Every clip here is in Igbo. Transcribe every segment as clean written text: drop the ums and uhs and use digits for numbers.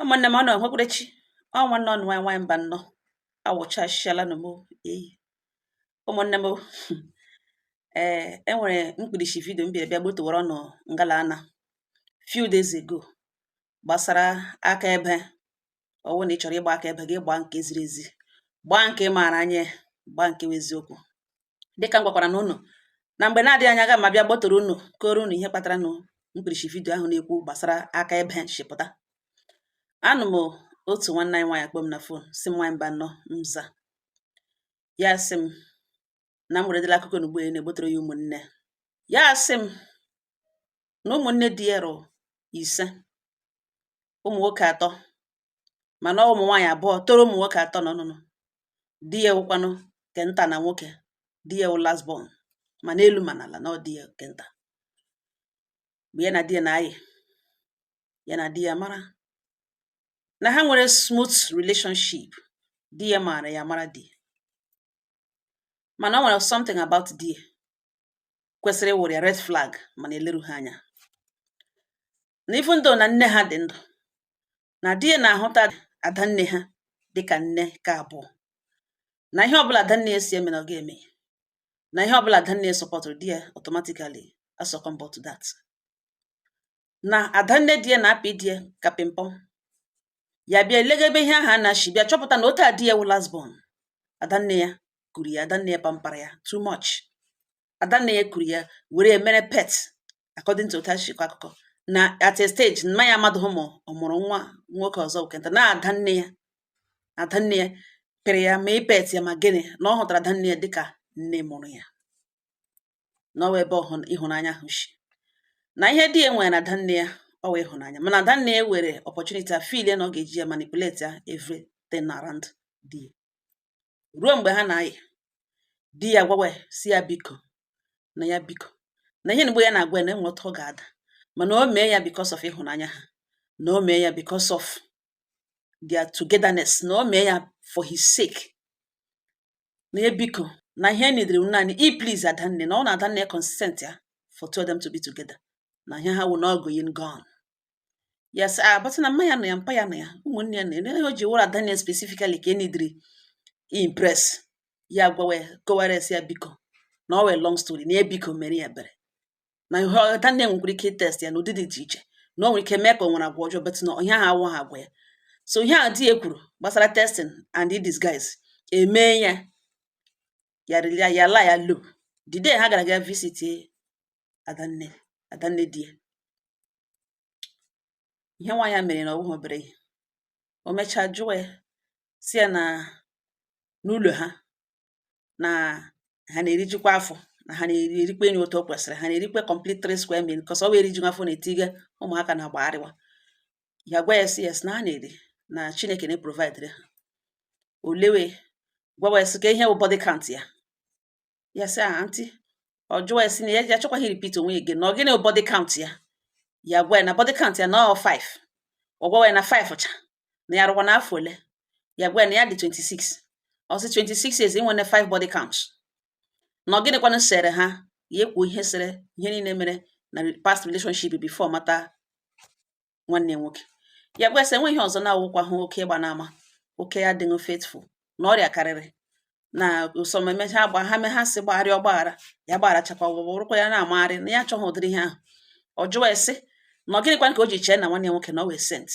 Ụmụnne m, ọ nọ nwekwarechi ọ nwanne ọnụ nwaanyị nwaanyị mba nnọọ awụchasịala nụ m eyi. Ụmụnne m, ee, e nwere mkpirisi video m bịara bịa gbotowara ọnụ ngala ana few days ago gbasara aka ebe ọwụ na ị chọrọ ịgba aka ebe gị, gbaa nke ziri ezi, gbaa nke maara anya, gbaa nke wụ eziokwu. Dịka m gwakwara na unu na mgbe na-adịghị anya ga ma bịa gbotoro unu koro unu ihe kpatara nụ mkpirisi video ahụ na-ekwu gbasara aka ebe nshipụta. Anụ m otu nwanne anyị nwaanyị akpọ m na phone, si m, "Nwaanyị mba nnọọ." Nza ya sị m na m weredela akụkọ n'ugbo ya na-egbotoro ya. Ụmụnne ya sị m na ụmụnne di ya rụ 5, ụmụ nwoke 3, mana ụmụ nwaanyị 2 toro ụmụ nwoke 3 nọ nụnụ. Di ya wụkwanụ nke nta na nwoke, di ya wụ last born, ma n'elu ma n'ala na ọ di ya nke nta. Mgbe ya na di ya na-ayị, ya na di ya mara na ha nwere smooth relationship. Di ya maara ya, mara di ya, mana o nwere something about di ya kwesịrị ịwụrụ ya red flag, mana eleru ha anya na even though na nne ha dị ndụ, na di ya na-ahụta adanne ha dịka nne ka abụọ, na ihe ọbụla adanne ya si eme na ọ ga-eme, na ihe ọbụla adanne ya supportụrụ di ya, automatically asuccumb to that. Na adanne di ya na-apị di ya ka pimpom. Ya bịa elegebe ihe ahụ a na-ashi, bịa chọpụta na otu a di ya wụ last born, adanne ya kuru ya, adanne ya pampara ya too much. Adanne ya kuru ya were ya mere pet, according to otu a shikọ akụkọ, na at a stage mma ya amadụghị ma ọ mụrụ nwa nwoke ọzọ nke nta na adanne ya. Adanne ya pịrị ya ma ipet ya ma gịnị, na ọ hụtara adanne ya dịka nne mụrụ ya, na ọ wụ ebe ịhụnanya ahụ shi na ihe di ya nwere na adanne ya. Ọ wụ ịhụnanya, mana adanne ya were opportunity a feel na ọ ga-eji ya manipulate ya everything around di ya. Ruo mgbe ha na-ayị, di ya gwawa ya si ya biko, na ya biko, na ihe mgbe ya na-agwa ya na enwe otu ọ ga-ada, mana o mee ya because of ịhụnanya ha, na o mee ya because of their togetherness, na o mee ya for his sake, na ya biko, na ihe nidiri naanị i please adanne, na ọ na adanne consent ya for two of them to be together, na ihe ha wụ na ọ going gone. Yes, ah, but na mma ya nọ ya, mpa ya nọ ya, ụmụnne ya nọ ya, ihe o ji wụrụ adanne specifically ka e nidiri impress ya. Gwawa ya, kọwara ya, sị ya biko, na ọ wee long story, na ya biko mere ya ebere, na ihe adanne nwekwara ike test ya n'ụdị dị iche iche, na o nwere ike mee ka o nwere agwa ọjọọ, but na ihe ahụ awụ ha agwa ya. So ihe a di ya kwuru gbasara testing and disguise emee ya, ya ya ya la ya low. The day ha gara ga visit adanne, adanne di ya, ihe nwaanyị a mere na ọ bụghị obere ihe. O mechaa jụọ ya, si ya na n'ụlọ ha, na ha na-erijikwa afọ, na ha na-eri erikwa nri otu o kwesịrị, ha na-erikwa complete three square meal, because ọ wụ eriju afọ na-etiga ụmụaka na-agbagharịwa. Ya gwa ya sị yes, na ha na-eri, na Chineke na-provide ha. O lewe, gwawa ya sị ka ihe bụ body count ya. Ya sị, "Ah, aunty." Ọ jụwa ya sị na ya ya achọkwaghị repeat onwe ya again, na ọ gịnị bụ body count ya. Ya gwa ya na body count ya na ọ 5. Ọ gwawa ya na 5 cha, na ya rụkwa n'afọ ole. Ya gwa ya na ya dị 26. Ọ sị 26 years inwene 5 body count, na ọ gịnịkwanụ sere ha. Ya ekwu ihe sere ihe niile mere na past relationship before mata nwanne ya nwoke. Ya gwa ya sị enwe ihe ọzọ na-awụkwa hụ oke ịgba n'ama, oke adịghị faithful, na ọrịa karịrị na ụsọ emecha agba ha mee ha si gbagharịa ọgbaghara ya gbagharachakwa bụrụkwa ya na-amagharị, na ya achọghị ụdịrị ihe ahụ. Ọ jụwa ya sị na ọ gịnịkwa ka o ji chee na nwanne ya nwoke na ọ wee saint,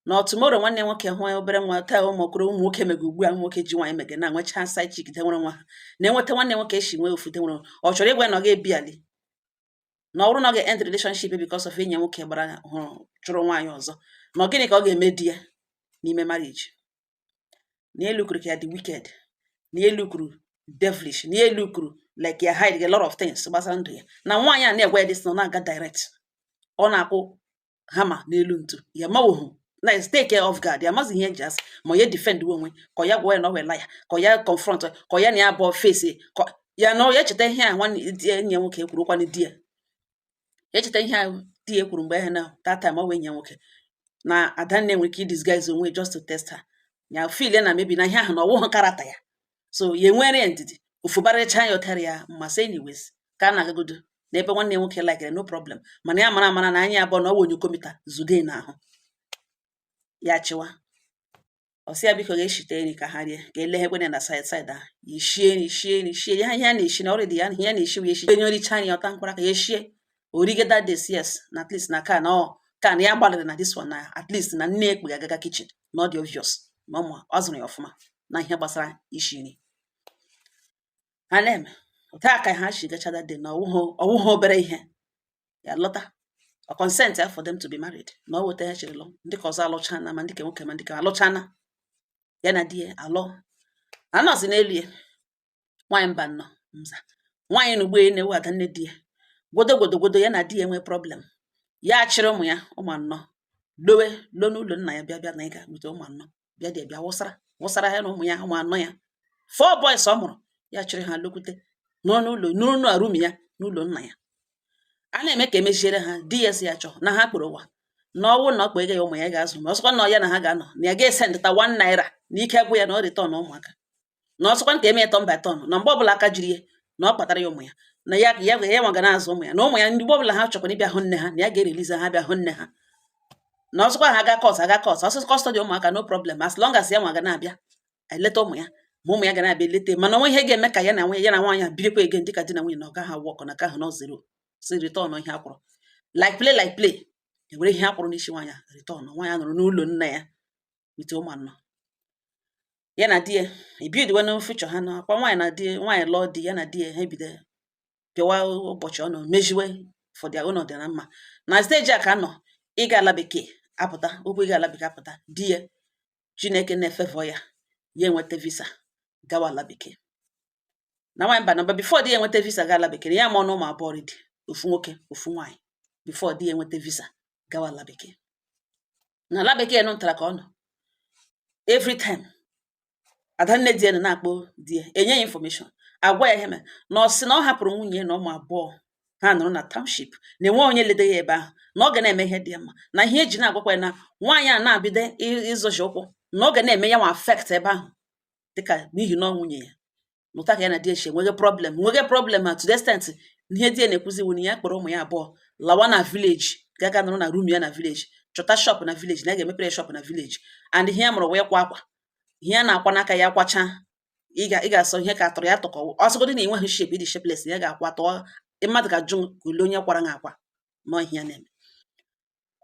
na ọ tomorrow nwanne ya nwoke hụ obere nwa taa, ụmụ okoro, ụmụ nwoke mege ugbu a, ụmụ nwoke ji nwaanyị mege na nwecha side chick de nwere nwa ha, na-enweta nwanne ya nwoke esi nwee ofu de nwere. Ọ chọrọ ịgwa ya na ọ ga-ebi ali, na ọ bụrụ na ọ ga-end relationship because of enyi ya nwoke gbara hụrụ chụrụ nwaanyị ọzọ, na ọ gịnị ka ọ ga-eme di ya n'ime marriage, na elu kwuru ka ya dị wicked, na elu kwuru devilish, na elu kwuru like ya hide a lot of things gbasara ndụ ya, na nwaanyị a na-egwa ya this, na ọ na-aga direct, ọ na-akwụ hama n'elu ntu ya mawohu na take care of God. Ya amazi ihe eji asị ma ya defend onwe ka ọ ya gwa ya na ọ wela ya, ka ọ ya confront, ka ọ ya na ya abụọ face, ka ya na ya echeta ihe a nwanne di enyi ya nwoke kwuru kwanụ di ya, ya echeta ihe a di ya kwuru mgbe ahụ na that time ọ wee enyi ya nwoke, na adanne nwere ike disguise onwe just to test her. Ya feel na maybe na ihe ahụ na ọwụghị character ya, so ya enwere ya ndidi ofubarịcha ya ụtarị ya mma. Sị anyways, ka a na-agagodo n'ebe nwanne ya nwoke likere, no problem, mana ya mara amara na anya abụọ na ọ wụ onyokomita zude n'ahụ. Ya chịwa, ọ sị ya biko ga-eshite nri ka ha rie, ka eleghekwana ya na side side ahụ. Ya eshie nri, shie nri, shie ya ihe a na-eshi na already ya ihe ya na-eshi wee eshi onye oricha nri ọta mkpụrụ aka ya eshie orige that day. Yes, na at least na ka na ọ ka na ya gbalịrị na this one, na at least na nne ekpe agaga kitchen, na ọ dị obvious na ụmụ ọ zụrụ ya ọfụma na ihe gbasara ishi nri. Ha na-eme otu a ka ha si gacha that day, na ọwụghị obere ihe. Ya lọta, ọ consent ya for them to be married, na ọ weta ha chịrị lụ. Ndị ka ọzọ alụchana, ma ndị ka nwoke ma ndị ka alụchana, ya na di ya alụ anọzi n'elu ya. Nwaanyị mba nnọọ nza nwaanyị na ugbo na-ewu ada nne di ya gwodo gwodo gwodo, ya na di ya nwee problem. Ya chịrị ụmụ ya, ụmụ anọ, dowe lo n'ụlọ nna ya, bịa bịa na ịga bute ụmụ anọ, bịa dị bịa wụsara wụsara ya na ụmụ ya, ụmụ anọ ya, four boys ọ mụrụ. Ya chịrị ha lokwute nọrọ n'ụlọ n'ụlọ room ya n'ụlọ nna ya. A na-eme ka emeziere ha. Di ya si ya chọọ na ha kpọrọ ụwa na ọwụ na ọ kpọ ego ya, ụmụ ya ga-azụ, ma ọsọkwa na ya na ha ga-anọ, na ya ga-esendịta ₦1 na ike gwụ ya, na ọ return ụmụaka, na ọsọkwa ka eme turn by turn, na mgbe ọbụla aka jiri ya na ọ kpatara ya ụmụ ya, na ya ya ya nwa ga na-azụ ụmụ ya, na ụmụ ya ndị mgbe ọbụla ha chọkwara ịbịa hụ nne ha, na ya ga-erelize ha bịa hụ nne ha, na ọsọkwa ha ga court, aga court, ọsọ custody ụmụaka, no problem, as long as ya nwa ga na-abịa eleta ụmụ ya, ma ụmụ ya ga na-abịa eleta. Mana onwe ihe ga-eme ka ya na nwunye ya na nwaanyị a birikwa again dịka di na nwunye, na ọ gaghị awụ ọkụ na ka ahụ na zero si return ihe akwụrụ like play like play. Ewere ihe akwụrụ n'isi nwaanyị a return. Nwaanyị a nọrọ n'ụlọ nna ya with ụmụ anọ. Ya na di ya ebidiwe na future ha na akwa nwaanyị na di nwaanyị lụọ di, ya na di ya ha ebido pịawa ụbọchị ọnụ meziwe for their own ọdịna mma. Na stage a ka nọ ịga ala bekee apụta okwu, ịga ala bekee apụta, di ya Chineke na-efevọ ya, ya enweta visa gawa ala bekee. Na nwaanyị mba na before di ya enweta visa gaa ala bekee, ya ma ọnụ ụmụ abụọ already, ofu nwoke, ofu nwaanyị. Before di ya enweta visa gawa ala bekee, na ala bekee nụ ntara ka ọ nọ every time adanne di ya nọ na-akpọ di ya, enye ya information, agwa ya ihe mere, na ọ sị na ọ hapụrụ nwunye na ụmụ abụọ ha nọrọ na township, na enwe onye lede ya ebe ahụ, na ọ ga na-eme ihe dị ya mma, na ihe eji na-agwakwa ya na nwaanyị a na-abido ịzọji ụkwụ, na ọ ga na-eme ya nwa affect ebe ahụ, dịka n'ihi na ọ nwunye ya nụta ka ya na di ya si enwege problem, nwege problem to the extent ihe di ya na-ekwuzi wụ na ya kpọrọ ụmụ ya abụọ lawa na village, gaga nọrọ na room ya na village, chọta shop na village, na ya ga-emepere ya shop na village. And ihe ya mụrụ wee kwa akwa, ihe ya na-akwa n'aka ya kwacha, ị ga-asọ ihe ka atụrụ ya tụkọ ọsọgodị na enweghị shape, ịdị shapeless, ya ga-akwa tụọ mmadụ ga-ajụ ka ole onye kwara ha akwa nọ. Ihe ya na-eme,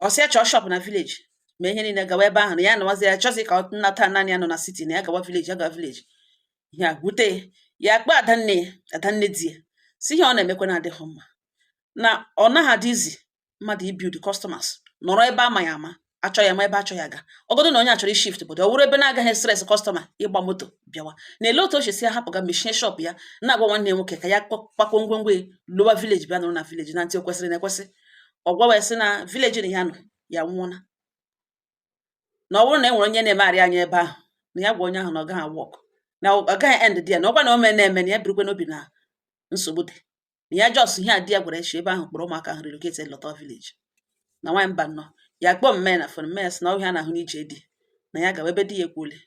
ọ sị ya chọọ shop na village, ma ihe niile gawa ebe ahụ, na ya nọwazi ya chọzi ka ọ nnata naanị ya nọ na city, na ya gawa village, ya gawa village. Ihe a wute ya, akpọ adanne ya, adanne di ya, si ihe ọ na-emekwa na-adịghị mma, na ọ naghị adị izi mmadụ ibuild customers nọrọ ebe ama ya ama achọ ya ma ebe achọ ya aga ọgọdụ na onye a chọrọ ishift bodo, ọ wụrụ ebe na-agaghị stress customer ịgba moto bịawa na ele otu o si ahapụ ga mechie shop ya, na-agwa nwanne ya nwoke ka ya kwakọ ngwongwo ya lowa village, bịa nọrọ na village na ntị o kwesịrị na ekwesị. Ọ gwa wee sị na village na ya nọ ya nwụọna, na ọ bụrụ na e nwere onye na-emegharị anya ebe ahụ, na ya gwa onye ahụ na ọ gaghị work, na ọ gaghị end di ya, na ọkwa na o mee na-eme na ya birikwe n'obi na nsogbu dị na ya. Just ihe a di ya gwara echi ebe ahụ, kpọrọ ụmụaka ahụ relocate lọta village. Na nwaanyị mba nnọọ ya kpọọ mme na phone, mme ya sị na ọhịa na-ahụ n'ije di na ya gawa ebe di ya ekwuole,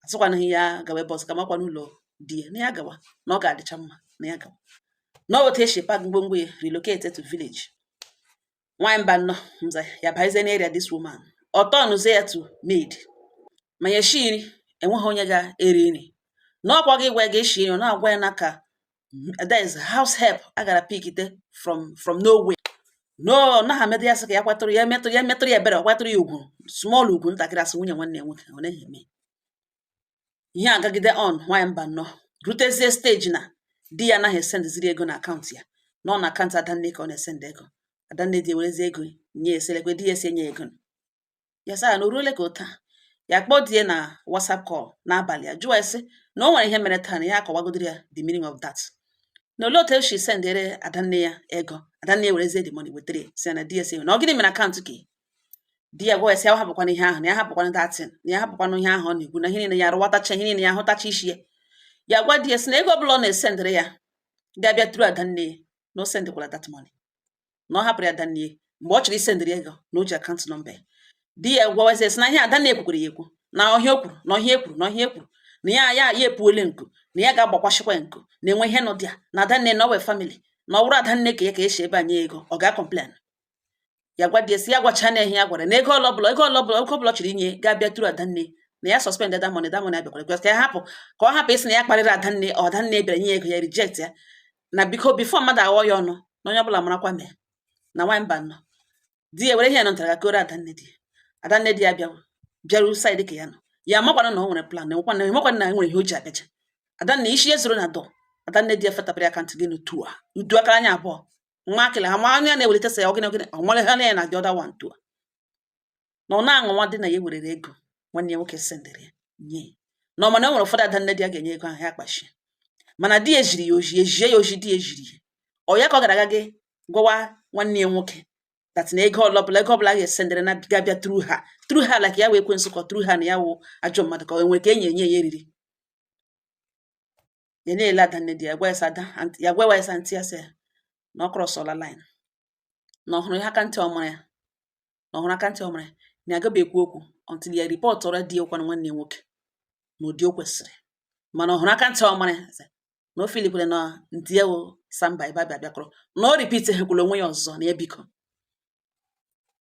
asịkwanaghị ya gawa ebe ọzọ, ka makwa n'ụlọ di ya, na ya gawa, na ọ ga-adịcha mma na ya gawa, na ọ otu esi pack ngwongwo ya relocate to village. Nwaanyị mba nnọọ nza ya bazie n'area this woman, ọ tọnụzie ya to maid, ma ya eshi nri, enweghị onye ga-eri nri, na ọkwa gị gwa ya ga-eshi nri, ọ na-agwa ya na ka that is house help a gara pickite from nowhere. No, ọ naghị emedụ ya, sị ka ya kwatụrụ ya, metụrụ ya, metụrụ ya ebere, ọ kwatụrụ ya ugwu, small ugwu ntakịrị, asị nwunye nwanne ya nwoke ọ naghị eme ihe agagide on. Nwaanyị mba nnọọ rutezie stage na di ya anaghị esendiziri ego na account ya, na ọ na account adanne ka ọ na-esend ego. Adanne di ewerezie ego nye eselekwe di ya esi enye ego ya, sị ya na o ruole ka taa ya kpọọ di ya na WhatsApp call n'abalị ya, jụọ ya sị na o nwere ihe mere taa, na ya akọwagodiri ya the meaning of that, na olee otu esi sendere adanne ya ego, adanne ya werezie the money wetere ya, sị ya na di ya si na ọ gịnị mere account ka di ya gwa ya, sị ya hapụkwana ihe ahụ, na ya hapụkwana datin, na ya hapụkwana ihe ahụ ọ na-ekwu, na ihe niile ya arụwatacha, ihe niile ya ahụtacha isi ya. Ya gwa di ya sị na ego ọbụla ọ na-esendịrị ya ga-abịa through adanne ya, na o sendikwala that money, na ọ hapụrụ ya adanne ya mgbe ọ chọrọ isendịrị ego, na o ji account number ya. Di ya gwawazie sị na ihe adanne ekwukwere ya ekwu, na ọhịa o kwuru, na ọhịa ekwuru, na ọhịa ekwuru, na ya ya ya epuole nku, na ya ga-agbakwashikwa nku, na enwe ihe nọ dị ya na adanne, na ọ wee family, na ọ bụrụ adanne ka ya ka esi ebe a nye ego, ọ ga-complain. Ya gwa di ya sị ya gwacha na ihe ya gwara na ego ọlọbụla, ego ọlọbụla, ego ọbụla ọ chọrọ inye ga-abịa through adanne, na ya suspend that money. That money abịakwara because ka ya hapụ, ka ọ hapụ ịsị na ya kparịrị adanne, ọ adanne bịara nye ya ego, ya reject ya. Na biko, before mmadụ aghọ ya ọnụ, na onye ọbụla marakwa mee na nwaanyị mba nọ. Di ya were ihe ya nọtara gakoro adanne di ya. Adanne di ya bịa bịaru side ka ya nọ, ya amakwana na o nwere plan, na enwekwana na enwekwana na enwere ihe o ji abịacha. Adanne isi ya zoro na dọ. Adanne di ya fetapụrụ ya aka ntị gị n'otu a udu akara anya abụọ nwa akịla ha ma anya na-ewelite sị ya ogene ogene ọ nwere ha na ya na the other one too, na ọ na-aṅụ nwa dị na ya werere ego nwanne ya nwoke sendịrị ya nye na ọ mana e nwere ụfọdụ adanne di ya ga-enye ego ahụ ya kpachie, mana di ya ejiri ya oji ejie ya oji. Di ya ejiri ya ọ ya ka ọ gara aga gị gwawa nwanne ya nwoke that na ego ọbụla, ego ọbụla a ga-esendịrị na ga-abịa through her, through her, like ya wee kwe nsụkọ through her, na ya wụ ajọ mmadụ, ka o nwere ka enyi enye ya eriri. Ya na-ele adanne di ya, gwa ya sị ada ya, gwa ya sị aunty ya sị ya na ọ crossọla line, na ọ hụrụ ihe aka ntị ọ mara ya, na ọ hụrụ aka ntị ọ mara ya, na ya agaghị ekwu okwu until ya reportụrụ di ya ụkwanụ nwanne ya nwoke na ụdị o kwesịrị, mana ọ hụrụ aka ntị ọ mara ya sị na o filikwere na ntị ya wụ samba ebe abịa bịakọrọ na o repeat hekwala onwe ya ọzọ, na ya biko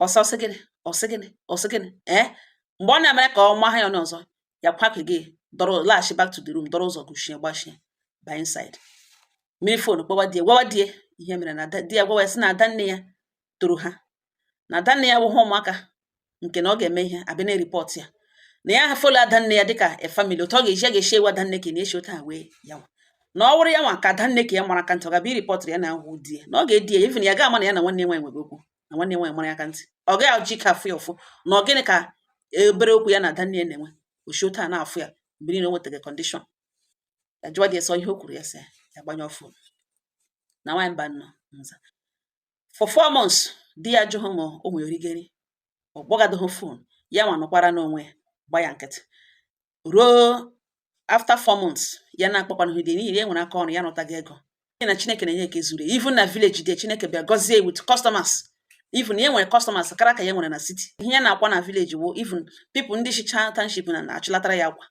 ọsọ ọsị gịnị, ọsị gịnị, ọsị gịnị. Ee, mgbe ọ na-emere ka ọ maa ya ọnụ ọzọ, ya kwapụ gị dọrọ laghachi back to the room, dọrọ ụzọ gụchie, gbachie by inside mmiri phone, kpọwa di ya, gwawa di ya ihe mere na di ya gwawa ya sị na adanne ya toro ha, na adanne ya wụghị ụmụaka nke na ọ ga-eme ihe abịa na report ya, na ya follow adanne ya dịka a family, otu ọ ga-eji ya ga-esi ewu adanne ka na-esi otu a wee ya nwa, na ọ wụrụ ya nwa ka adanne ka ya mara aka ntị, ọ ga-abịa reportụrụ ya na ahụ di ya, na ọ ga-edi ya, even ya ga-ama na ya na nwanne ya nwaanyị nwere okwu, na nwanne ya nwaanyị mara ya aka ntị, ọ gaghị ajụ ike afụ ya ụfụ, na ọ gịnị ka obere okwu ya na adanne ya na-enwe oshi otu a na-afụ ya mgbe niile o nwetaghị condition. Ya jụọ di ya sọ ihe o kwuru, ya sị ya gbanyụọ phone. Na nwaanyị mba nọ nza for 4 months, di ya ajụghị ma o nwere origeri, ọ kpọgadoghị phone ya, nwa nọkwara n'onwe ya gba ya nkịtị ruo after 4 months ya na-akpọkwanụghị di, n'ihi na ya nwere aka ọrụ ya rụtago ego n'ihi na Chineke na-enye nke zuru. Even na village dị, Chineke bịa gọzie with customers. Even ya nwere customers kara ka ya nwere na city. Ihe ya na-akwa na village wụ even people ndị shicha township na na-achụlatara ya akwa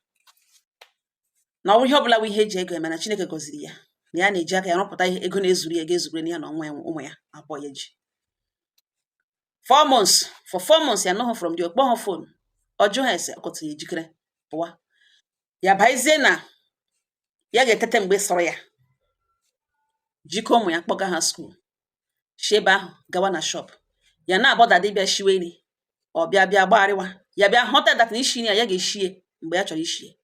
na ọ bụ ihe ọbụla bụ ihe eji ego eme, na Chineke gọziri ya, na ya na-eji aka ya rụpụta ihe ego na-ezuru ya, ga-ezuru ya na ọnwa ya, ụmụ ya abụọ ya ji. 4 months, for 4 months ya nọghị from the okpọghọ phone, ọ jụ ha ese ọkụtụ, ya ejikere pụwa, ya bazie na ya ga-etete mgbe sọrọ ya, jikọ ụmụ ya kpọga ha school, shi ebe ahụ gawa na shop ya na-abọda dịbịa shiwe nri, ọ bịa bịa gbagharịwa ya, bịa hụta that na ishi nri ya, ya ga-eshie mgbe ya chọrọ ishie.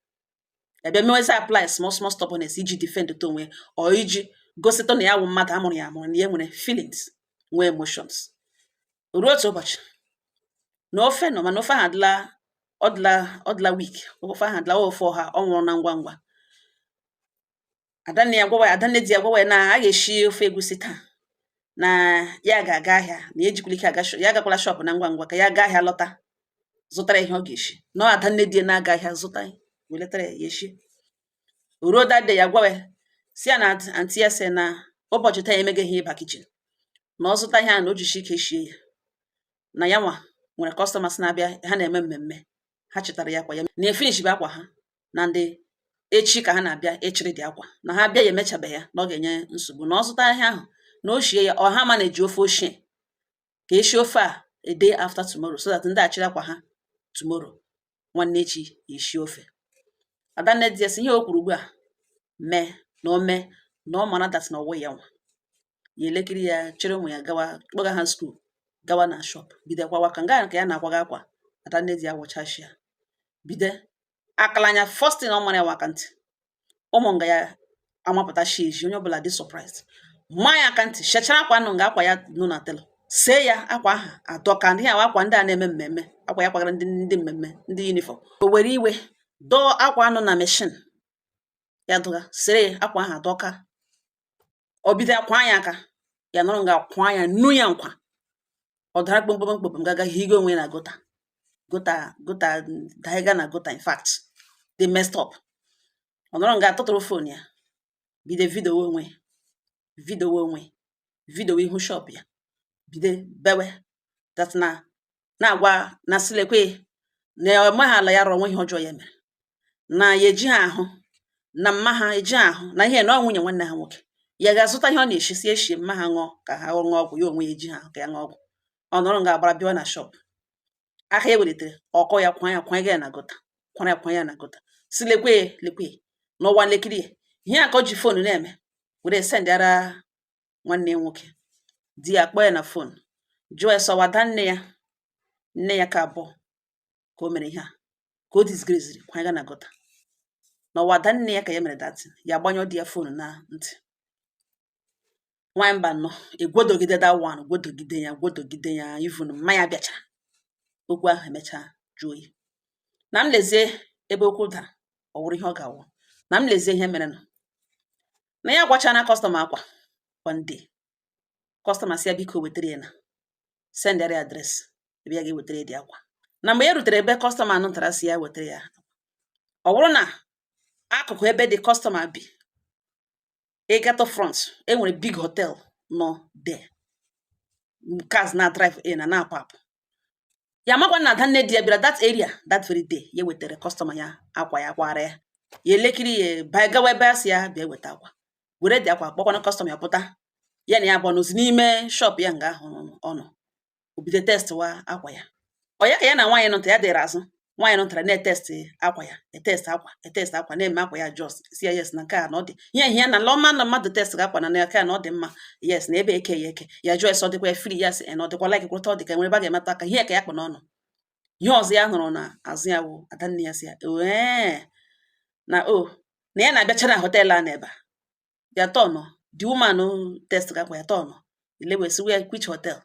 Ya bịa mewezi apply small small stubbornness iji defend onwe ya, ọ iji gosịtụ na ya wụ mmadụ amụrụ ya amụrụ, na ya nwere feelings, nwee emotions. Ruo otu ụbọchị na ofe nọ, mana ofe ahụ adịla, ọ dịla, ọ dịla weak. Ofe ahụ adịla ofe ọha, ọ nwụrụ na ngwa ngwa. Adanne ya gwawa ya, adanne di ya gwawa ya na a ga-eshi ofe egusi taa, na ya ga-aga ahịa, na ya ejikwala ike aga ya agakwala shop na ngwa ngwa, ka ya gaa ahịa lọta zụtara ihe ọ ga-eshi. Na ọ adanne di ya na-aga ahịa zụta weletara ya, ya eshi. Ruo that day, ya gwawa ya si ya na aunty ya sị na ụbọchị taa ya emeghị ihe ịba kitchen, na ọ zụta ihe a na o jishi ike shie ya, na ya nwa nwere customers na-abịa, ha na-eme mmemme, ha chetara ya akwa ya na efinish bụ akwa ha, na ndị echi ka ha na-abịa ịchịrị dị akwa, na ha bịa ya emechabeghị ya, na ọ ga-enye nsogbu, na ọ zụta ihe ahụ na o shie ya, ọ ha ma na-eji ofe ochie ka eshi ofe a a day after tomorrow, so that ndị achịrị akwa ha tomorrow, nwanne echi ya eshi ofe. Adanne di ya sị ihe o kwuru ugbu a mee na o mee na ọ mara that na ọwụ ya nwa ya elekiri ya, chere ụmụ ya gawa kpọga ha school, gawa na shop, bido kwawa ka nga ka ya na-akwaga akwa. Adanne di ya wụchashia bido akalanya. First thing ọ mara ya wa aka ntị, ụmụ nga ya amapụtashi ezi, onye ọbụla dị surprised, maa ya aka ntị, shechara akwa nụ nga akwa ya nọ na tailor see ya akwa ahụ adọka ndị ahụ, akwa ndị a na-eme mmemme, akwa ya kwagara ndị mmemme, ndị uniform. O were iwe dọọ akwa anụ na machine ya, dụga sere ya akwa ahụ adọka. Ọ bido akwa ya aka, ya nọrọ nga kwa ya nu ya nkwa, ọ dara kpomkpom kpomkpom, gaga higo onwe ya na gutter, gutter, gutter daiga na gutter. In fact, they messed up. Ọ nọrọ nga tụtụrụ phone ya, bido video onwe, video onwe, video ihu shop ya, bido bewe that na na-agwa na silekwe na ọmaghị ya rụrụ onwe ihe ọjọọ ya mere, na ya eji ha ahụ, na mma ha eji ahụ, na ihe na ọ nwunye nwanne ha nwoke ya ga-azụta ihe ọ na-eshi si eshie mma ha ṅụọ, ka ha ṅụọ ọgwụ, ya onwe ya eji ha ahụ ka ya ṅụọ ọgwụ. Ọ nọrọ nga agbara bịawa na shop, aka ya welitere ọkọ ya kwa ya kwanye ya na gutter, kwara ya kwanye ya na gutter, si lekwe lekwe n'ụwa nlekiri ya. Ihe a ka o ji phone na-eme were sendịara nwanne ya nwoke. Di ya kpọọ ya na phone, jụọ ya sọwa ada nne ya, nne ya ka abụọ ka o mere ihe a, ka o disgraceri kwanye na gutter n'ụwa ada nne ya ka ya mere datin. Ya agbanyụ di ya phone na ntị. Nwaanyị mba nnọọ egwodogide that one, gwodogide ya, gwodogide ya. Even mmanya bịachara okwu ahụ emechaa jụọ oyi. Na m lezie ebe okwu dara, ọ wụrụ ihe ọ ga-awụ. Na m lezie ihe mere nụ na ya gwachana customer akwa. One day customer si ya biko wetara ya, na sendịara ya address ebe ya ga-ewetara ya dị akwa. Na mgbe ya rutere ebe customer nụtara si ya wetara ya, ọ bụrụ na akụkụ ebe dị customer bi, ịgatụ front, e nwere big hotel nọ there, cars na drive in na na-apụ apụ. Ya makwa na adanne di ya bịara that area that very day. Ya wetara customer ya akwa, ya kwara ya, ya elekiri ya ba gawa ebe a sị ya bịa weta akwa, were dị akwa, kpọkwana customer ya pụta. Ya na ya bụ nọzi n'ime shop ya. Nga ahụ ọ nọ, o bido test wa akwa ya. Ọ ya ka ya na nwaanyị nụtara ya dịrị azụ. Nwaanyị nụtara na-etest akwa ya, etest akwa, etest akwa, na-eme akwa ya, just si ya yes, na nke a na ọ dị ihe ihe na lọma na mmadụ test ga akwa na nke a na ọ dị mma, yes, na ebe eke ya eke. Ya jụọ ese ọ dịkwa ya free, ya sị na ọ dịkwa like kwụta, ọ dị ka nwere ebe a ga-emeta aka ihe ka ya kpụ n'ọnụ. Ihe ọzọ ya hụrụ na azụ ya wụ adanne ya si ya ee na o na ya na-abịacha na hotel a na ebe a ya tọnụ. The woman test ga akwa ya tọnụ elewe si ya which hotel.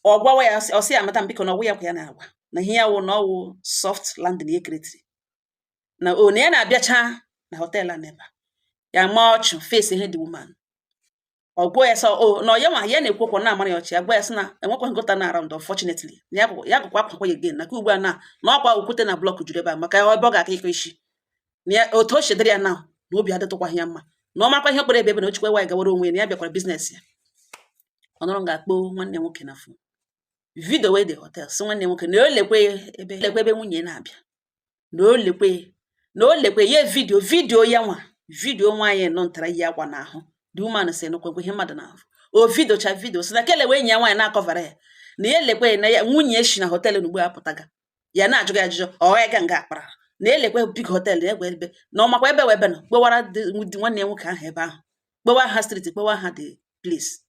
Ọ gwawa ya, ọ sị ya amata biko na ọwụ ya kwa ya na-agwa na ihe ya wụ na ọwụ soft landing ya keretiri na o na ya na-abịacha na hotel a na ebe a. Ya ma ọchụ face ihe the woman. Ọ gwa ya sọ o na ya nwa ya na-ekwu okwu na-amara ya ọchị. Ya gwa ya sị na enwekwaghị gutter na around, unfortunately, na ya ya gụkwa akwakwa ya again na ka ugbu a na ọkwa okwute na block juru ebe a maka ebe ọ ga-aka ịkọ isi na ya otu o chedere ya na obi adịtụkwaghị ya mma, na ọ makwa ihe kpere ebe ebe na o chikwa nwaanyị gawara onwe ya, na ya bịakwara business ya. Ọ nọrọ nga akpọ nwanne nwoke na phone, video wey the hotel, sị nwanne nwoke na o lekwe ebe, lekwe ebe nwunye na-abịa, na o lekwe, na o lekwe ya video, video ya nwa, video nwaanyị nọ ntara yi akwa n'ahụ. The woman sị nụkwekwe ihe mmadụ na-ahụ. O video cha video, sị na kelewe enyi ya nwaanyị na-akọvara ya, na ya elekwe na ya nwunye ya si na hotel ugbu a pụtaga. Ya na-ajụ gị ajụjụ ọ ya ga nga akpara na elekwe big hotel na egwe ebe na ọmakwa ebe webe nọ kpewara di nwanne ya nwoke ahụ ebe ahụ, kpewa ha street, kpewa ha the place.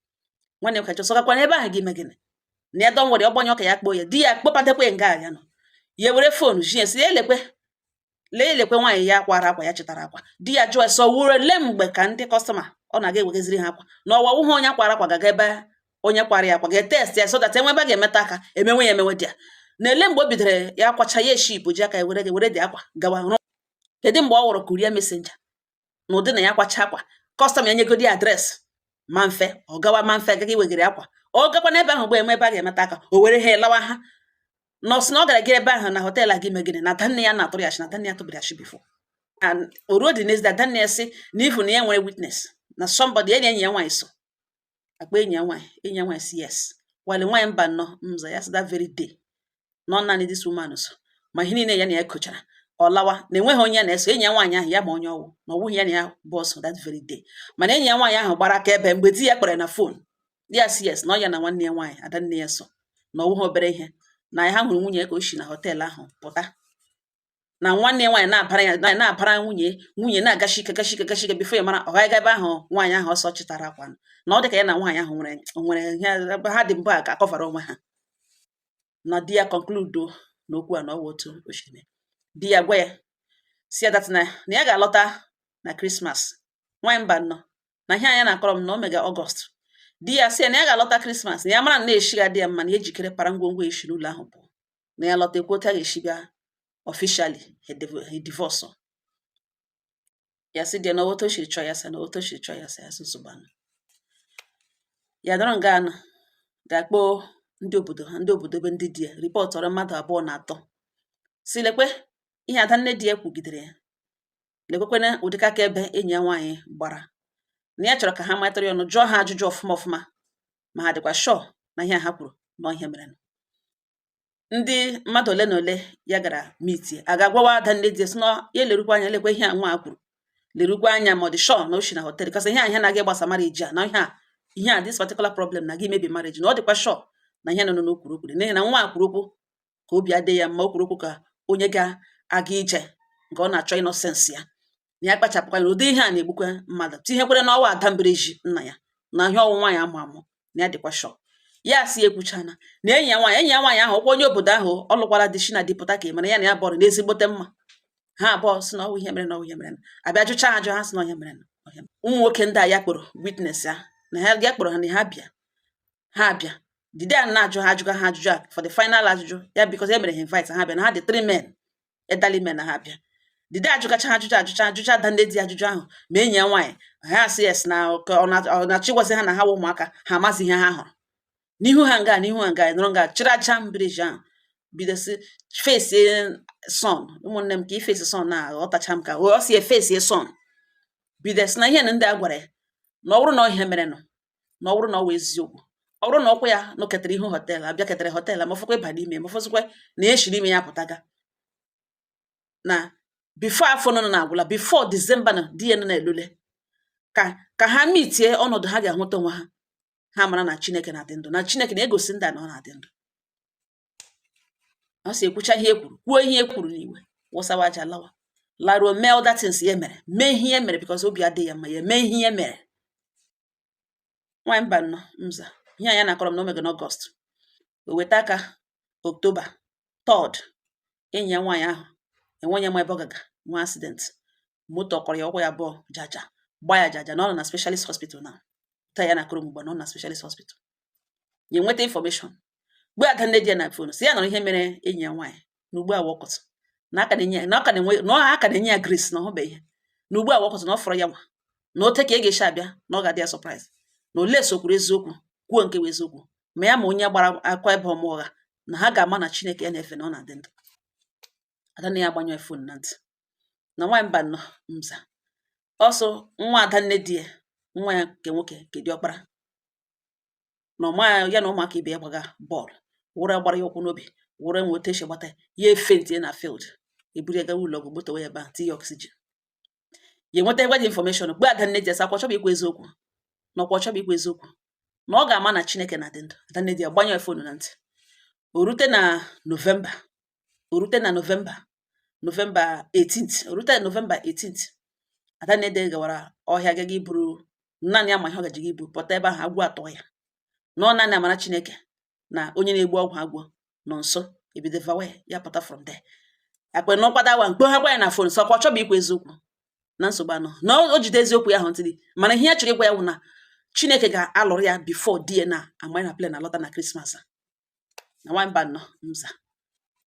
Nwanne ya nwoke chọsọgakwa n'ebe ahụ gị ime gịnị na ya don worry, ọgbanye ọka ya kpoo ya. Di ya kpọpadekwe nga ya nọ, ya were phone jie si ya elekwe, lee elekwe nwaanyị ya kwara akwa, ya chịtara akwa. Di ya jụọ sọ wuru ole mgbe ka ndị customer ọ na-aga ewegaziri ha akwa na ọwa wụhụ onye kwara akwa gaga ebe onye kwara ya akwa ga-etest ya so that enwe ebe a ga-emeta aka emenwe ya emenwe. Di ya na ele mgbe o bidoro ya kwacha ya eship ji aka ya were were dị akwa gawa rụọ. Kedu mgbe ọ wụrụ courier messenger na ụdị na ya kwacha akwa, customer ya nyegodi address ma mfe ọ gawa, ma mfe gaga iwegere akwa, ọ gakwa n'ebe ahụ mgbe enwe ebe a ga-emeta aka, o were ha lawa ha nọọsụ na ọ gara ga ebe ahụ na hotel a gị megịnị na adanne ya na-atụrụ ya ashị, na adanne ya tụbara ashị before. And o ruo the next day, adanne ya sị na ifu na ya nwere witness na somebody enyi enyi ya nwaanyị so akpa enyi ya nwaanyị. Enyi ya nwaanyị si yes, wale nwaanyị mba nnọọ mza ya sị that very day nọ naanị this woman so ma ihe niile ya na ya kochara ọ lawa na enweghị onye ya na-eso enyi ya nwaanyị ahụ ya ma onye ọwụ na ọwụghị ya na ya bụ ọsọ that very day. Mana enyi ya nwaanyị ahụ gbara aka ebe mgbe di ya kpere na phone ya si yes, na ọ ya na nwanne ya nwaanyị adanne ya so na ọwụghị obere ihe na ha hụrụ nwunye ka o si na hotel ahụ pụta, na nwanne ya nwaanyị na-abara ya na-abara nwunye, nwunye na-agashi ike, gashi ike, gashi ike before ya mara ọ gaghị ebe ahụ nwaanyị ahụ ọsọ chịtara akwa, na ọ dị ka ya na nwaanyị ahụ nwere nwere ihe ebe ha dị mbụ a ga-akọvara onwe ha. Na di ya conclude n'okwu a na ọ wụ otu o siri mee. Di ya gwa ya si ya that na ya ga-alọta na Christmas. Nwaanyị mba nnọọ na ihe anya na-akọrọ m na o mega August. Di ya sị ya na ya ga-alọta Christmas, na ya mara na na-eshi ga dị ya mma na ya ejikere para ngwongwo eshi n'ụlọ ahụ pụọ, na ya lọta ekwu otu a ga-esi bịa officially he divorce ya. Sị di ya na otu o siri chọọ ya, sị na otu o siri chọọ ya, sị ya sị nsogbu anọ. Ya nọrọ nga anọ ga-akpọ ndị obodo ha, ndị obodo ebe ndị di ya ripọtụrụ mmadụ abụọ na atọ, si lekwe ihe adanne di ya kwugidere ya, lekwekwana ụdịka aka ebe enyi ya nwaanyị gbara, na ya chọrọ ka ha matara ya ọnụ, jụọ ha ajụjụ ọfụma ọfụma ma ha dịkwa sure na ihe a ha kwuru na ihe mere. Ndị mmadụ ole na ole ya gara meet a ga-agwawa adanne di ya sị na ya lerukwa anya, lekwa ihe a nwa a kwuru, lerukwa anya ma ọ dị sure na o si na hotel kasị ihe a, ihe na-aga ịgbasa marriage a, na ihe a, ihe a, this particular problem na gị mebi marriage, na ọ dịkwa sure. Na ihe nọ n'okwuru okwuru, n'ihi na nwa a kwuru okwu ka obi adịghị ya mma. O kwuru okwu ka onye ga-aga ije nke ọ na-achọ innocence ya, na ya kpachapụkwa ya. Ụdị ihe a na-egbukwa mmadụ, tinyekwere n'ọwa ada mbiriji nna ya na ihe ọnwụ nwaanyị amụ amụ na ya dịkwa shọ. Ya si ekwuchana na enyi ya nwaanyị, enyi ya nwaanyị ahụ ọkwa onye obodo ahụ ọ lụkwara di shi na di pụta ka ị mara ya na ya bọrọ n'ezigbote mma. Ha abụọ si na ọwụ ihe mere, na ọwụ ihe mere. Abịa jụcha ha ajụ, ha si na ọhịa mere. Ụmụ nwoke ndị a ya kpọrọ witness ya na ha ya kpọrọ ha na ha bịa, ha bịa dide a na-ajụ ha, ajụga ha ajụjụ a for the final ajụjụ ya, because e mere ha invite, ha bịa na ha dị three men, elderly men, na ha bịa dide ajụgacha ha ajụjụ, ajụcha ajụcha ada ndị di ajụjụ ahụ, ma enyi ya nwaanyị. Ha sị yes, na ọ na-achịgwazi ha na ha wụ ụmụaka, ha amazi ihe ha hụrụ n'ihu ha nga, n'ihu ha nga nọrọ nga chịrị aja mbiriji ahụ bido si face son. Ụmụnne m, ka i face son na aghọtacha m ka ọ si efesie son, bido si na ihe na ndị a gwara ya, na ọ bụrụ na ọ ihe mere nụ, na ọ bụrụ na ọ wụ eziokwu, ọ bụrụ na ọkwụ ya nọketere ihu hotel, abịa ketere hotel, ma ọfọkwa ịba n'ime, ma ọfọzikwa na ya eshiri ime ya pụtaga, na before afọ nọ na agwụla, before December na di ya nọ na-elule ka ha mitie ọnọdụ ha ga-ahụta onwe ha, ha mara na Chineke na-adị ndụ, na Chineke na-egosi ndị a na ọ na-adị ndụ. Ọ si ekwucha ihe ekwuru, kwuo ihe ekwuru n'iwe, wụsawa aja, lawa, laruo, mee other things ya mere, mee ihe ya mere, because obi adịghị ya mma ya mee ihe ya mere. Nwaanyị mba nnọọ nza ihe a ya na-akọrọ m na o mego n'August, o weta aka October 3rd, enyi ya nwaanyị ahụ enwe onye ma ebe ọ gaga nwa accident, moto kọrọ ya, ụkwụ ya abụọ jaja gba ya jaja, na ọ nọ na specialist hospital na taa ya na-akọrọ m ugbu a, na ọ nọ na specialist hospital. Ya enweta information gbe ada nne di ya na phone, si ya nọrọ ihe mere enyi ya nwaanyị, na ugbu a wọkọtụ na aka na-enye na ọ ka na-enwe, na ọ aka na-enye ya grace, na ọ hụbeghị ihe, na ugbu a wọkọtụ na ọ fọrọ ya nwa na ote ka e ga-esi abịa, na ọ ga-adị ya surprise, na ole sokwuru eziokwu kwuo nke bụ eziokwu, ma ya ma onye gbara akwa ebe ọmụ ụgha, na ha ga-ama na Chineke ya na-efe na ọ na-adị ndụ. Ada na ya agbanyụ phone na ntị. Na nwaanyị mba nnọọ nza ọsọ nwa ada nne di ya, nwa ya nke nwoke nke diọkpara, na ọma ya na ụmụaka ibe ya gbaga bọọlụ, wụrụ gbara ya ụkwụ n'obi, wụrụ enwe otu esi gbata ya, ya efentie na field, eburu ya gawa ụlọ ọgwụ, gbotowe ya ebe ahụ, tinye oxygen. Ya enweta egwa dị information gbe ada nne di ya sị akwa chọbụ ikwu eziokwu, na ọkwa chọbụ ikwu eziokwu, na ọ ga-ama na Chineke na-adị ndụ. Ada nne di ya gbanyụ phone na ntị. O rute na November, o rute na November, November 18th, o rute na November 18th, ada nne di gawara ọhịa gaga iburu naanị ya ma ihe ọ gaji ibu pụta ebe ahụ, agwọ atọ ya, na ọ naanị amara Chineke na onye na-egbu ọgwụ agwọ nọ nso, ebido vawa ya, ya pụta from there akpe na ọkwado awa mkpe ha gwa ya na phone, sọ kwa chọbụ ikwu eziokwu na nsogbu anọ, na o jide eziokwu ya ahụ ntịrị, mana ihe ya chọrọ ịgwa ya wụ na Chineke ga-alụrụ ya before di ya na amanye na plane alọta na Christmas a. Na nwamba nọ nza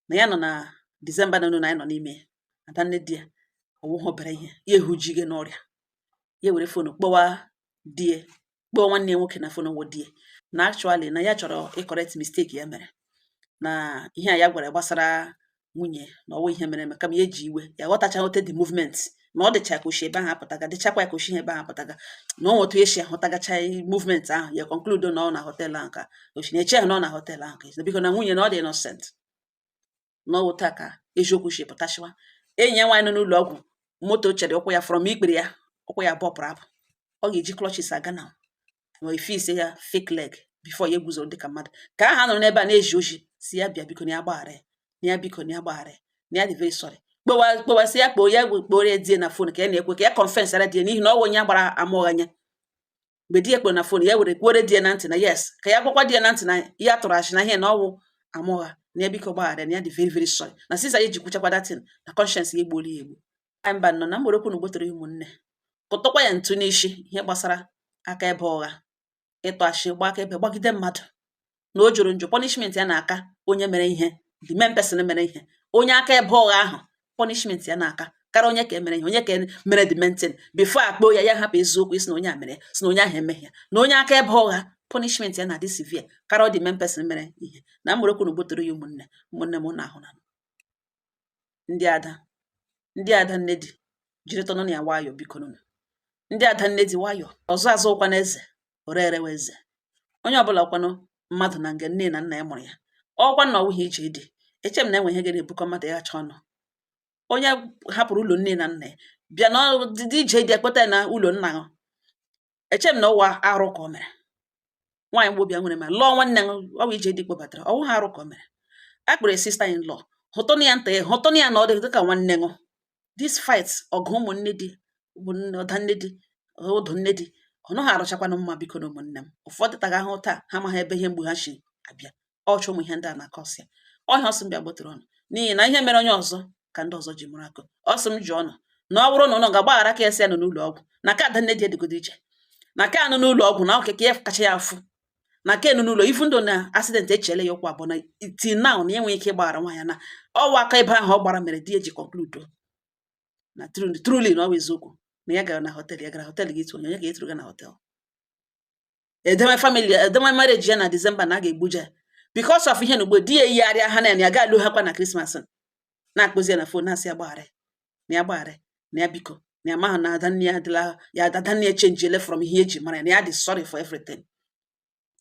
na ya nọ na December nọ na ya nọ n'ime ya, ada nne di ya ọwụghị obere ihe ya ehujige n'ọrịa, ya were phone kpọwa di ya, kpọọ nwanne ya nwoke na phone wụ di ya, na actually na ya chọrọ ịcorrect mistake ya mere, na ihe a ya gwara ya gbasara nwunye na ọwụ ihe mere eme, kama ya eji iwe ya ghọtacha ote the movement, na ọ dịcha ka oshi ebe ahụ apụtaga, dịchakwa ya ka oshi ebe ahụ apụtaga, na o nwetu esi ahụtagacha movement ahụ, ya conclude na ọ na hotel ahụ ka oshi na-eche ha, na ọ na hotel ahụ ka esi, biko na nwunye na ọ dị innocent, na ọ wụ taa ka eziokwu si pụtasịwa. Enyi ya nwaanyị nọ n'ụlọ ọgwụ, moto chere ụkwụ ya from ikpere ya, ụkwụ ya abụọ pụrụ apụ, ọ ga-eji crutches aga na ma efise ya fake leg before ya eguzoro dịka mmadụ. Ka aha nọrọ n'ebe a na-eji oji si ya bịa, biko na ya gbaghara ya, na ya biko na ya gbaghara ya, na ya dị very sorry. Kpowa kpowasị ya, kpoo ya, kpore die na phone ka ya na-ekwe ka ya confess ara die, n'ihi na ọ wụ onye gbara ama ụgha nye. Mgbe di ya kpọrọ na phone, ya were kwuore di ya na ntị na yes, ka ya gwakwa di ya na ntị na ya tụrụ achị, na ihe na ọwụ ama ụgha, na ya biko gbaghara, na ya dị very very sorry, na since anyị ji kwuchakwa datin na conscience ya egbuola ya egbu. Anyị mba nọ na mgberekwu na ugbotere ụmụnne kụtụkwa ya ntu n'isi ihe gbasara aka ebe ụgha, ịtụ ashị, gba aka ebe gbagide mmadụ, na o joro njọ. Punishment ya na-aka onye mere ihe, the main person mere ihe, onye aka ebe ụgha ahụ, punishment ya na-aka karịa onye ka emere ihe, onye ka mere the main thing. Before akpọ ya, ya hapụ eziokwu isi na onye a mere, si na onye ahụ emeghe ya, na onye aka ebe ụgha, punishment ya na-adị severe karịa the main person mere ihe. Na mgberekwu na ugbotere ya ụmụnne, ụmụnne m na ahụ na ndị ada, ndị ada nne di jiri tọnụ na ya nwayọ, biko nụnụ ndị ada nne di nwayọ ọzọ azụ ụkwa na eze ore erewa eze, onye ọbụla kwanụ mmadụ na nga nne na nna ya mụrụ ya, ọkwa na ọwụghị ije dị eche m na enwe ihe ga na-ebukọ mmadụ ịghacha ọnụ. Onye hapụrụ ụlọ nne na nna ya bịa na ọdịdị ije dị ekpeta na ụlọ nna ya, eche m na ụwa arụ ka o mere. Nwaanyị mgbe obi nwere ma lụọ nwanne m, ọ bụ ije dị kpobatara ọwụ ha arụ ka o mere. A kpere sister in law, hụtụnụ ya nta ya, hụtụnụ ya na ọ dị dịka nwanne ṅụ. This fight, ọgụ ụmụnne di, ụmụnne, ọda nne di, ụdụ nne di, ọ naghị arụchakwanụ mma. Biko na ụmụnne m, ụfọdụ taga ahụ taa, ha amaghị ebe ihe mgbu ha si abịa. Ọchụ ụmụ ihe ndị a na-akọsị ya ọhịa. Ọsị m bịa gbotere ọnụ n'ihi na ihe mere onye ọzọ ka ndị ọzọ ji mụrụ akụ. Ọsị m ji ọnụ na ọ bụrụ na ụnụ ga-agbaghara ka esi ya nọ n'ụlọ ọgwụ, na ka ada nne di edigodo iche, na ka anụ n'ụlọ ọgwụ, na ọkeke ya kacha ya afụ, na ka enu n'ụlọ ifu ndụ na accident echele ya ụkwụ abụọ, na till now na enweghị ike ịgbaghara nwaanyị, na ọwa aka ebe ahụ ọ gbara mere di eji conclude na truly na ọ bụ eziokwu na ya gara na hotel, ya gara hotel gị onye onye ga-eturu gị na hotel edewe family, edewe marriage ya na December na a ga-egbuja because of ihe na ugbo di ya eyigharịa ha na ya ga alụ ha kwa na Christmas, na-akpụzi ya na phone, na-asị ya gbaghara, na ya gbaghara, na ya biko, na ya mahụ na ada nne ya adịla ya, ada nne ya change from ihe eji mara ya, na ya dị sorry for everything.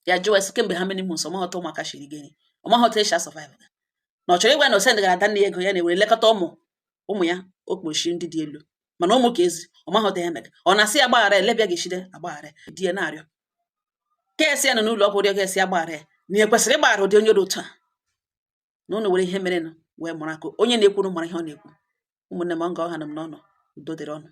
Ya jụọ esi kemgbe ha many months, ọmaghọta ụmụaka shiri gịnị, ọmaghọta esi survive, na ọ chọrọ ịgwa na o sendịgara ada nne ya ego ya na-ewere lekọta ụmụ ụmụ ya okpochi ndị dị elu, mana ụmụ ka ezi ọmaghọta ya mega. Ọ na-asị ya gbaghara ya, lebịa ga-eshide agbaghara ya. Di ya na-arịọ ka esi ya nọ n'ụlọ ọgwụ, rịọ ga esi agbaghara ya, na ya kwesịrị ịgbaghara ụdị onye dị otu a, na ụnụ were ihe merenụ wee mụrụ akụ. Onye na-ekwuru mara ihe ọ na-ekwu. Ụmụnne m, ọ nga ọha nọ m n'ọnụ. Udo dịrị ọnụ.